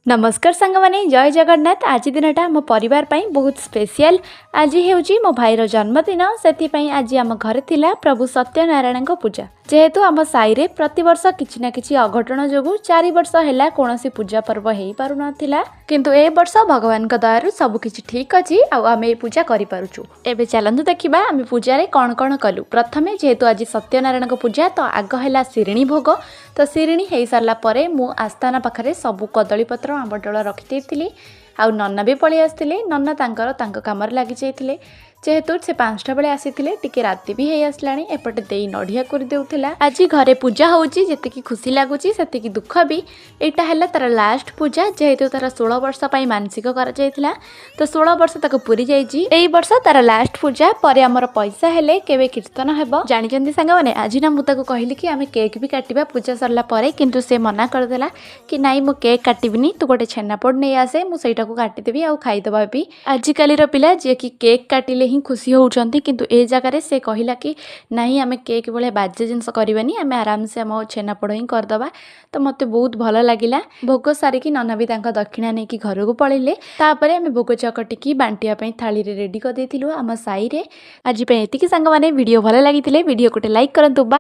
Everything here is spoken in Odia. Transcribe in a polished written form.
ନମସ୍କାର ସାଙ୍ଗମାନେ, ଜୟ ଜଗନ୍ନାଥ। ଆଜି ଦିନଟା ଆମ ପରିବାର ପାଇଁ ବହୁତ ସ୍ପେଶିଆଲ। ଆଜି ହେଉଛି ମୋ ଭାଇର ଜନ୍ମଦିନ। ସେଥିପାଇଁ ଆଜି ଆମ ଘରେ ଥିଲା ପ୍ରଭୁ ସତ୍ୟନାରାୟଣଙ୍କ ପୂଜା। ଯେହେତୁ ଆମ ସାହିରେ ପ୍ରତିବର୍ଷ କିଛି ନା କିଛି ଅଘଟଣ ଯୋଗୁଁ 4 ବର୍ଷ ହେଲା କୌଣସି ପୂଜା ପର୍ବ ହେଇପାରୁନଥିଲା, କିନ୍ତୁ ଏ ବର୍ଷ ଭଗବାନଙ୍କ ଦୟାରୁ ସବୁ କିଛି ଠିକ୍ ଅଛି ଆଉ ଆମେ ଏ ପୂଜା କରିପାରୁଛୁ। ଏବେ ଚାଲନ୍ତୁ ଦେଖିବା ଆମେ ପୂଜାରେ କ'ଣ କ'ଣ କଲୁ। ପ୍ରଥମେ ଯେହେତୁ ଆଜି ସତ୍ୟନାରାୟଣଙ୍କ ପୂଜା, ତ ଆଗ ହେଲା ଶିରିଣୀ ଭୋଗ। ତ ଶିରିଣୀ ହେଇସାରିଲା ପରେ ମୁଁ ଆସ୍ଥାନ ପାଖରେ ସବୁ କଦଳୀପତ୍ର, ଆମ୍ବଡାଳ ରଖିଦେଇଥିଲି ଆଉ ନନା ବି ପଳେଇ ଆସିଥିଲେ। ନନା ତାଙ୍କର ତାଙ୍କ କାମରେ ଲାଗିଯାଇଥିଲେ। ଯେହେତୁ ସେ 5ଟା ବେଳେ ଆସିଥିଲେ, ଟିକେ ରାତି ବି ହେଇ ଆସିଲାଣି। ଏପଟେ ଦେଇ ନଡ଼ିଆ କରିଦେଉଥିଲା। ଆଜି ଘରେ ପୂଜା ହେଉଛି, ଯେତିକି ଖୁସି ଲାଗୁଛି ସେତିକି ଦୁଃଖ ବି। ଏଇଟା ହେଲା ତାର ଲାଷ୍ଟ ପୂଜା। ଯେହେତୁ ତାର 16 ବର୍ଷ ପାଇଁ ମାନସିକ କରାଯାଇଥିଲା, ତ 16 ବର୍ଷ ତାକୁ ପୁରି ଯାଇଛି। ଏଇ ବର୍ଷ ତାର ଲାଷ୍ଟ ପୂଜା। ପରେ ଆମର ପଇସା ହେଲେ କେବେ କୀର୍ତ୍ତନ ହେବ। ଜାଣିଛନ୍ତି ସାଙ୍ଗମାନେ, ଆଜି ନା ମୁଁ ତାକୁ କହିଲି କି ଆମେ କେକ୍ ବି କାଟିବା ପୂଜା ସରିଲା ପରେ, କିନ୍ତୁ ସେ ମନା କରିଦେଲା କି ନାଇଁ, ମୁଁ କେକ୍ କାଟିବିନି, ତୁ ଗୋଟେ ଛେନାପୋଡ଼ ନେଇ ଆସେ, ମୁଁ ସେଇଟାକୁ କାଟିଦେବି ଆଉ ଖାଇଦେବା ବି। ଆଜିକାଲିର ପିଲା ଯିଏକି କେକ୍ କାଟିଲେ ହିଁ ଖୁସି ହେଉଛନ୍ତି, କିନ୍ତୁ ଏ ଜାଗାରେ ସେ କହିଲା କି ନାହିଁ, ଆମେ କେକ୍ ଭଳିଆ ବାଜେ ଜିନିଷ କରିବାନି, ଆମେ ଆରାମସେ ଆମ ଛେନାପୋଡ଼ ହିଁ କରିଦେବା। ତ ମୋତେ ବହୁତ ଭଲ ଲାଗିଲା। ଭୋଗ ସାରିକି ନନା ବି ତାଙ୍କ ଦକ୍ଷିଣା ନେଇକି ଘରକୁ ପଳେଇଲେ। ତାପରେ ଆମେ ଭୋଗ ଚକଟିକି ବାଣ୍ଟିବା ପାଇଁ ଥାଳିରେ ରେଡ଼ି କରିଦେଇଥିଲୁ ଆମ ସାହିରେ। ଆଜି ପାଇଁ ଏତିକି ସାଙ୍ଗମାନେ। ଭିଡ଼ିଓ ଭଲ ଲାଗିଥିଲେ ଭିଡ଼ିଓ ଗୋଟେ ଲାଇକ୍ କରନ୍ତୁ। ବାଏ।